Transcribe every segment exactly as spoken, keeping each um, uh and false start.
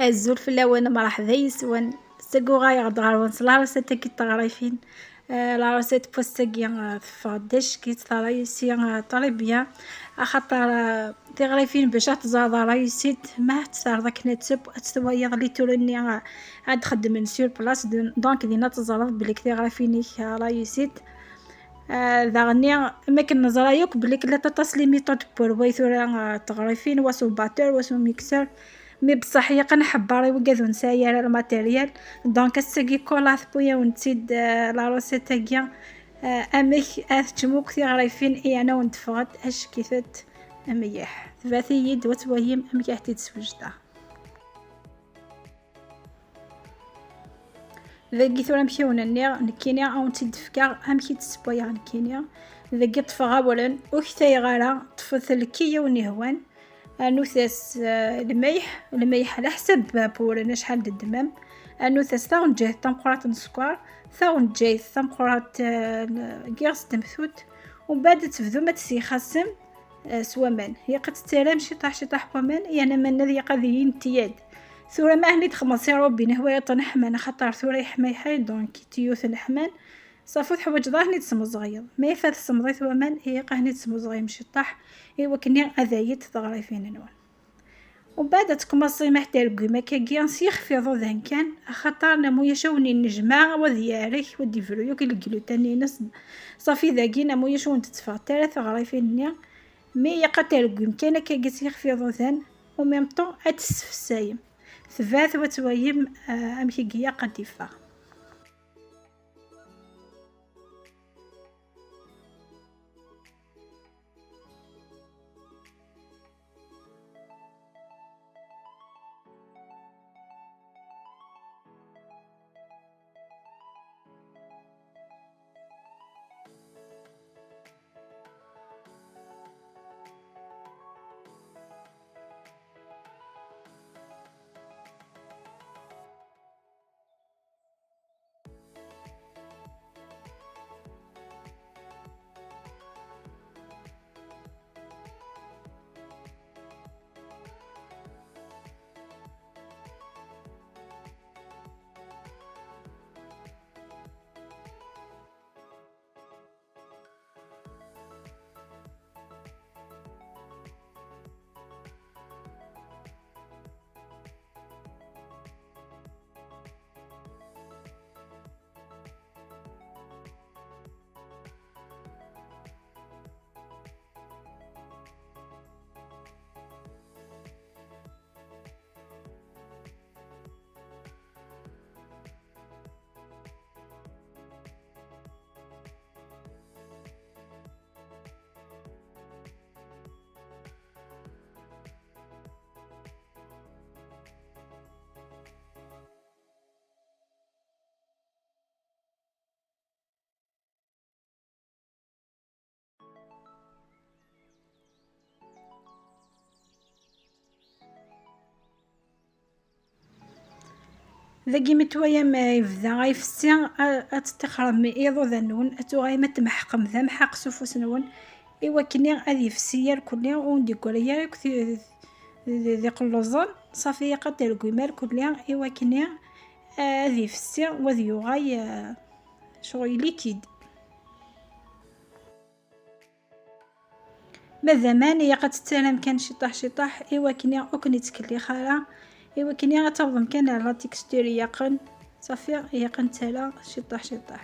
Azul fell-awen, mṛeḥba yes-wen. Seg uɣayeɣ-d ɣer-wen s la recette-agi n teɣrifin. Eh, la recette n wass-agi, eh, teffeɣ-d d acekk-itt, la réussi, eh, très bien. Axaṭer, eh, tiɣrifin bac ad teẓreḍ la réussite, ma ad tt-terreḍ akken ad teww, ad tt-twaliḍ les tours-nni, eh, ad xeddmen sur place. Donc, din ad teẓreḍ belli tiɣrifin-ik, eh, la réussite. Ah, daɣenni, am akken neẓra yakk belli la aṭas les méthodes pour way tura, ah, teɣrifin, wa s ubatteur, wa s umixeur. Mi beṣṣeḥ ilaq ad nḥebber i wigad ur nesɛi ara lmatéryal. Donc, ass-agi Colas tewwi-awen-tt-id, ah, la recette-agi, ah, amek ad teččem akk tiɣrifin i yerna wen-d-teffeɣ-d acekk-itent mliḥ. Tebɛet-iyi-d, wa twalim amek i ḥ-tt-id-swejdeɣ. Dagi tura amek i wen-nniɣ, nekkini a wen-tt-id-fkeɣ amek i tt-ssewwayeɣ nekkini. Dagi ṭṭfeɣ awren, ur ktayeɣ ara, ṭṭfet lkiya wen-ihwan. Rnut-as, eh, lmelḥ, lmelḥ ɛla ḥsab n wuren acḥal d-teddmem. Rnut-as taɣenǧayt tameqqrant n sskeṛ, taɣenǧayt tameqqrant, eh, n yiɣes n temtunt, umbeɛd ad tebdum ad tt-tessixaṣem, eh, s waman. Ilaq ad tettarram ciṭaḥ ciṭaḥ n waman, yerna aman-nni ad ilaq ad yintiyad. Tura ma ahen-id-xemmeḍ si Robine, hwa iṭṭen ḥman, axaṭer tura yeḥma yeḥay, donc tiyut ḥman. Ṣafi ur teḥwaǧeḍ ara ahen-id-tesmezɣeḍ. Ma yif ad tessemḍit waman, ilaq ahen-id-tesmezɣem ciṭaḥ, i wakken ad ayent teɣrifin-nwen. Umbeɛd ad tkumaṣim ad tereggim akkagi s yixef iḍudan kan, axaṭer namu yac ad wen-innejmaɛ, wa ad yeɛrek, wa ad d-ibru yakk i legluten-ines. Ṣafi dagi namu yac ur wen-d-tteffɣent ara teɣrifin-nni. Mi ilaq ad tereggim kan akkagi s yixef iḍudan, au même temps ad tessefsayem. Tebɛet wa twalim, ah, amek i ilaq ad d-iffeɣ. Dagi mi twayam, eh, yebda ayefsi, a-, ad teṭṭixrem iḍudan-nwen, ad tuɣalem ad tmeḥqem d amḥaq s ufus-nwen, i wakken ad yefsi irkelli, ur d-yeggri ara akk ti-, di, di iqelluẓen, ṣafi ilaq ad d-tergum irkelli, i wakken, eh, ad yefsi, u ad yuɣal, eh, ccɣel liquide. Ma d aman, ilaq ad tettarram kan ciṭṭaḥ ciṭṭaḥ, i wakken ur ken-ittkellix ara, i wakken ad tawḍem kan ar la texture ilaqen. Ṣafi, ilaq ad nettarra ciṭṭaḥ ciṭṭaḥ.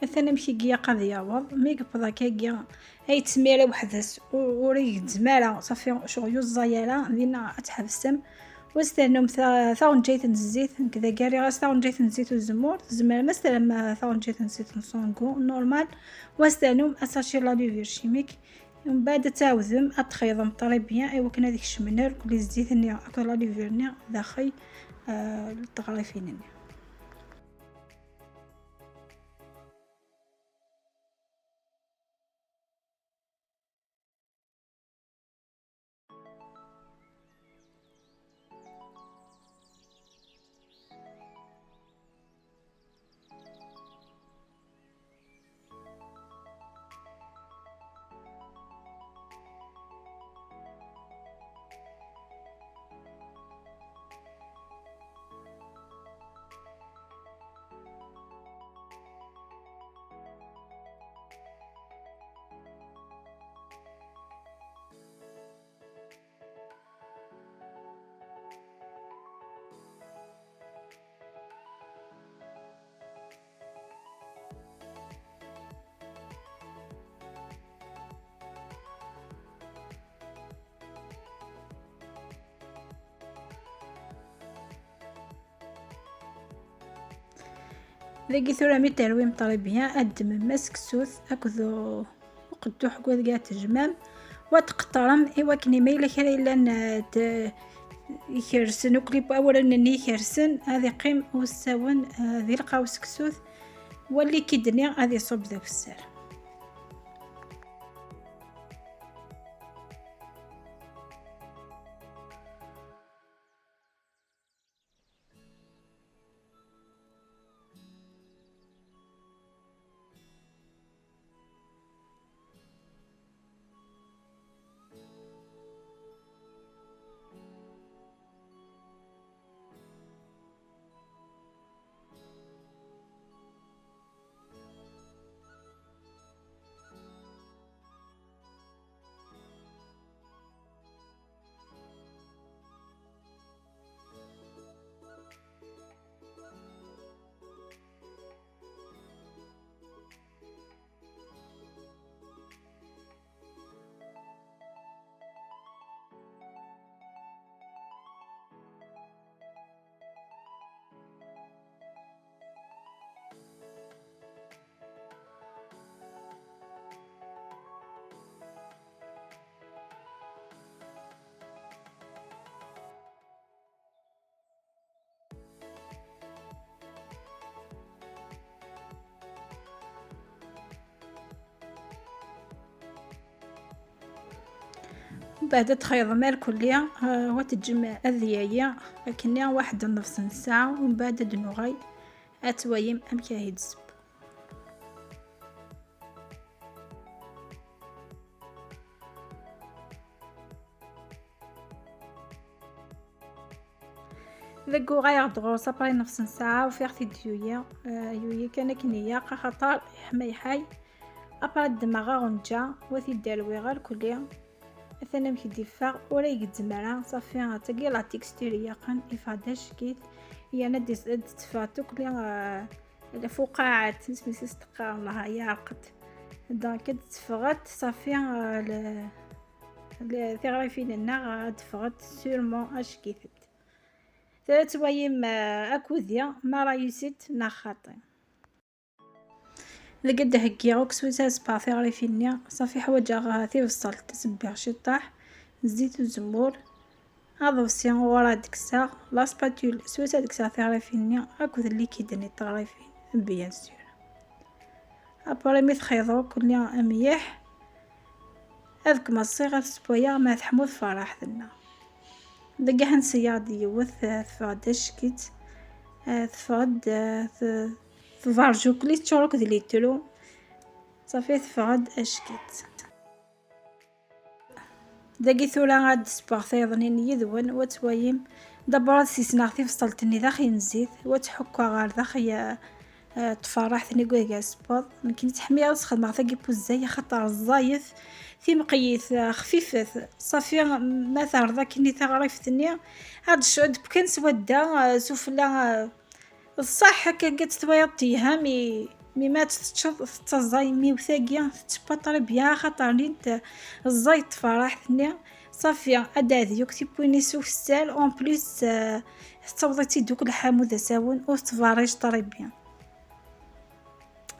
Atan amek i ilaq ad yaweḍ, mi yewweḍ akkagi, ay yettmira weḥd-s, ur, ur igezzem ara, ṣafi, ccɣel ur yeẓẓay ara, dinna ad tḥebsem. Wa s ternum ta-, taɣenǧayt n zzit, nekk dagi rriɣ-as taɣenǧayt n zzit uzemmur, tzemrem ad s-terrem, eh, taɣenǧayt n zzit n sungu, normal, wa s ternum asaci la levure chimique, mbeɛd ad tɛawdem ad txeyḍem très bien, i wakken ad kecmen irkelli zzit-nni akked la levure-nni daxel, eh, n teɣrifin-nni. Dagi tura mi terwim très bien, ad ddmem aseksut akked u-, uqedduḥ n wadeg ara tejmam, wa tqeṭṭrem i wakken ma yella kra yellan, eh, d-, ikersen akk li-, awren-nni ikersen, ad iqqim usawen, eh, di lqaw seksut, wa likid-nni ad iṣubb d akessar. Mbeɛd ad txeyḍem irkelli, eh, wa teǧǧem ad yali, akkenni waḥed nnefṣ n ssaɛa, mbeɛd ad nuɣal ad twayem amek ara isew. Deg uɣaleɣ-d ɣur-s après nnefṣ n ssaɛa, ufiɣ-t-id yuya, eh, yuya kan akken ilaq, axaṭer iḥma iḥay. Après ddmeɣ aɣenǧa, wa t-id-rwiɣ irkelli. Atan amek i d-iffeɣ, ur igezzem ara, ṣafi, tagi la texture yeqqen, iffeɣ-d acek-it, yerna ad d-, ad d-teffeɣ tukli, eh, lfuqaɛat, isem-is s teqqar, Allah yeɛreq-d. Donc, ad d-teffeɣ-d, ṣafi, eh, le-, le-, tiɣrifin-nneɣ ad d-teffeɣ-d sûrement acek-it-id. Tettwayim, eh, akudi, ma réussit neɣ xaṭi. Deg ad d-heggiɣ akk s wis ad sbeɣ tiɣrifin-nni, ṣafi ḥwaǧeɣ, eh, tibṣelt, sbbiɣ ciṭṭaḥ, zzit uzemmur, aḍebsi ɣur ad kkseɣ, la spatule s wis ad kkseɣ tiɣrifin-nni akked likid-nni n teɣrifin, bien sûr. Après mi txeyḍeḍ akk-nni mliḥ, ad kem-ṣṣiɣ ad sewwayeɣ ma teḥmu tferraḥt-nneɣ. Deg aḥen seyyaɣ-d yiwet, eh, teffeɣ-d acek-itt, eh, teffeɣ-d, eh, t-, tberjukli teččur akk d litru, ṣafi teffeɣ-d acek-itt. Dagi tura ad d-sbeɣ tayeḍnin yid-wen, wa twayim, d'abord ad sisneɣ tibṣelt-nni daxel n zzit, wa tḥukkeɣ ɣer daxel, eh, eh, tferraḥt-nni deg wayeg ad sewweḍ. Nekkini ttḥemmileɣ ad sxedmeɣ tagi n uzzay, axaṭer ẓẓayet, timqeyyit, eh, xfifet. Ṣafi, ma terreḍ akkenni taɣrift-nni, ad d-tecɛuḍ kan s wadda, eh, sufella, eh, ṣṣeḥ akka ad tt-twayeḍ telha, mi Mi ma tt-teččeḍ, tettaẓay, mi wtagi tettebba très bien, axaṭer nint ẓẓay tefraḥt-nni. Ṣafi, ad d-ɛeddi akk tiwwin-is ufessal, en plus, euh, tettaweḍ-itt-id akk lḥamu d asawen, ur tettberrij très bien.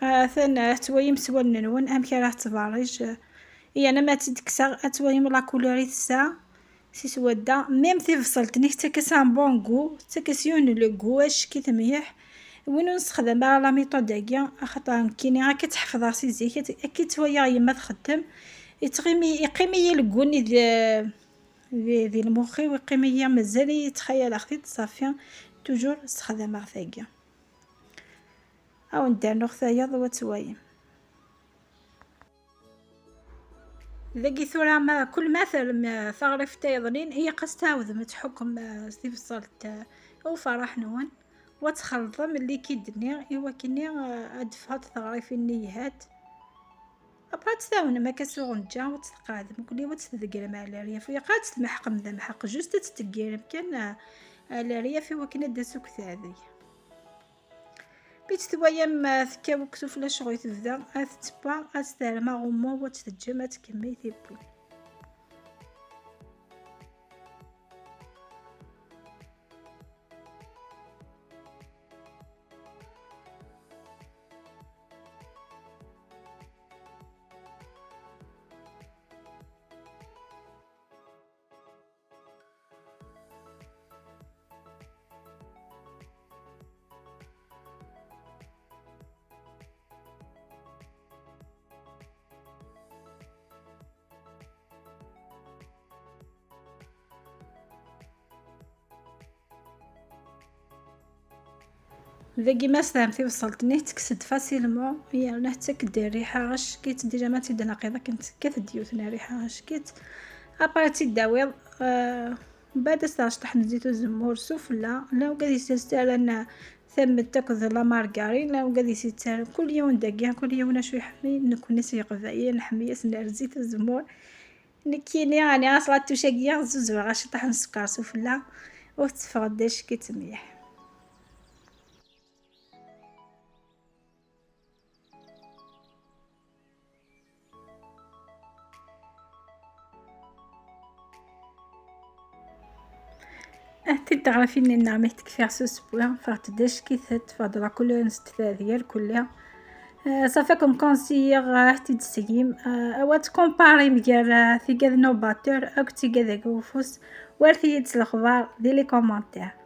Atan, euh, tettwayem s wallen-nwen amek ara tettberrij. Yerna ma tt-id-kkseɣ, ad twayem la couleur i tesɛa. Si swadda, même tibṣelt-nni tettak-as un bon goût, tettak-as yiwen n le goût, acek-it mliḥ. Win ur nessexdam ara la méthode-agi, axaṭer nekkini akka tt-ḥefḍeɣ si zik, akka tt-, akka i tt-walaɣ yemma txeddem, yettɣimi, yeqqim-iyi le goût-nni di, di, di lmux-iw, yeqqim-iyi mazal-iyi ttxayaleɣ-t-id, ṣafi, toujours ssexdameɣ tagi. Ad wen-d-rnuɣ tayeḍ, ad twayem. Dagi tura, ma, kul ma terrem, eh, taɣrift-a yeḍnin, ilaq ad s-tɛawdem ad tḥukkem, eh, s tibṣelt, eh, i uferraḥ-nwen, wa txelḍem likid-nni, i wakken, eh, ad d-teffeɣ teɣrifin-nni yhat. Après, ad tt-tawnem akka s uɣenǧa, wa tt-tqeɛdem, kul wa tt-tdegrem ɛla rryaf, ilaq ad tt-tmeḥqem d amḥeq, juste ad tt-tdegrem kan, eh, ɛla rryaf, i wakken ad d-tas akk teɛdeg. Mi tt-twayam, eh, tekkaw akk sufella, ccɣel tebda, ad tettebba, ad s-terrem aɣummu, wa tt-teǧǧem ad tkemmel tiwwin. Dagi ma s-terrem tibṣelt-nni, tekkes-d facilement, yerna tettak-d rriḥa acek-itt, déjà ma tt-id-tnaqiḍ akken tekkat-d yiwet n rriḥa acek-itt. Après ad tt-id-tawiḍ, euh, mbeɛd ad s-terreḍ cṭeḥ n zzit uzemmur sufella, la ugad yessettarran tamemt akked la margarine, la ugad yessettarran kul yiwen dagi, kul yiwen acu iḥemmel, nekkni s Yeqbayel nḥemmel-asen ar zzit uzemmur. Nekkini, ɛni, ɣas la touche-agi, zuzureɣ-as ciṭṭaḥ n sskeṛ sufella, ur tetteffeɣ d acek-itt mliḥ. Ah, tideɣrafin-nneɣ mi tekfiɣ s usewwi, ffɣent-d acek-itent, ffɣent-d la couleur-nsent tɛeddi irkelli. Ah, ṣafi ad kem-conseiller, ah, ad t-id-tesgim. Ah, awa tkomparim gar, ah, tigad n ubatteur akked tigad deg ufus. Wret-iyi-d s lexbar di les commentaires.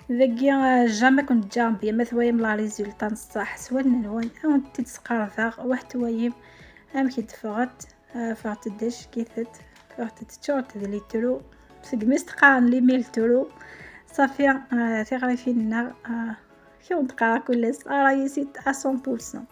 Dagi, ah, jamais kent-ǧǧaɣ bien ma twayem la résultat n ṣṣeḥ s wallen-nwen, ad wen-t-id-sqerbeɣ, wa twayem amek i d-ffɣent, ah, ffɣent-d acek-itent, ffɣent-d teččurent d les trous, segmi s-qqaren les mille trous, ṣafi, ah, tiɣrifin-nneɣ, ah, kif wen-d-qqareɣ kul ass, ah, réussite à cent pour cent.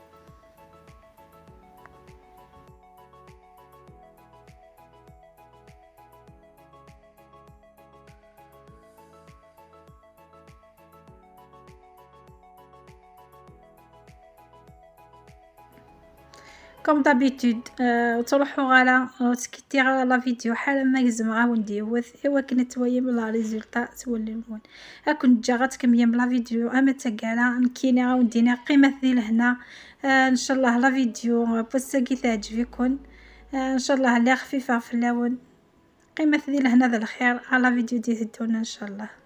Comme d'habitude, euh, ur ttruḥuɣ ara, ur skippeɣ ara la vidéo, ḥala ma gezmeɣ ad wen-d-yiwet, i wakken ad twayem la résultat s wallen-nwen. Ad ken-ǧǧeɣ ad tkemmlem la vidéo ama d taggara, nekkini ad wen-d-iniɣ qqimet di lehna. Ah, ncallah la vidéo, ah, n wass-agi teɛǧeb-iken. Ah, ncallah lliɣ xfifeɣ fell-awen. Qqimet di lehna d lxir, à la vidéo d-iteddun ncallah.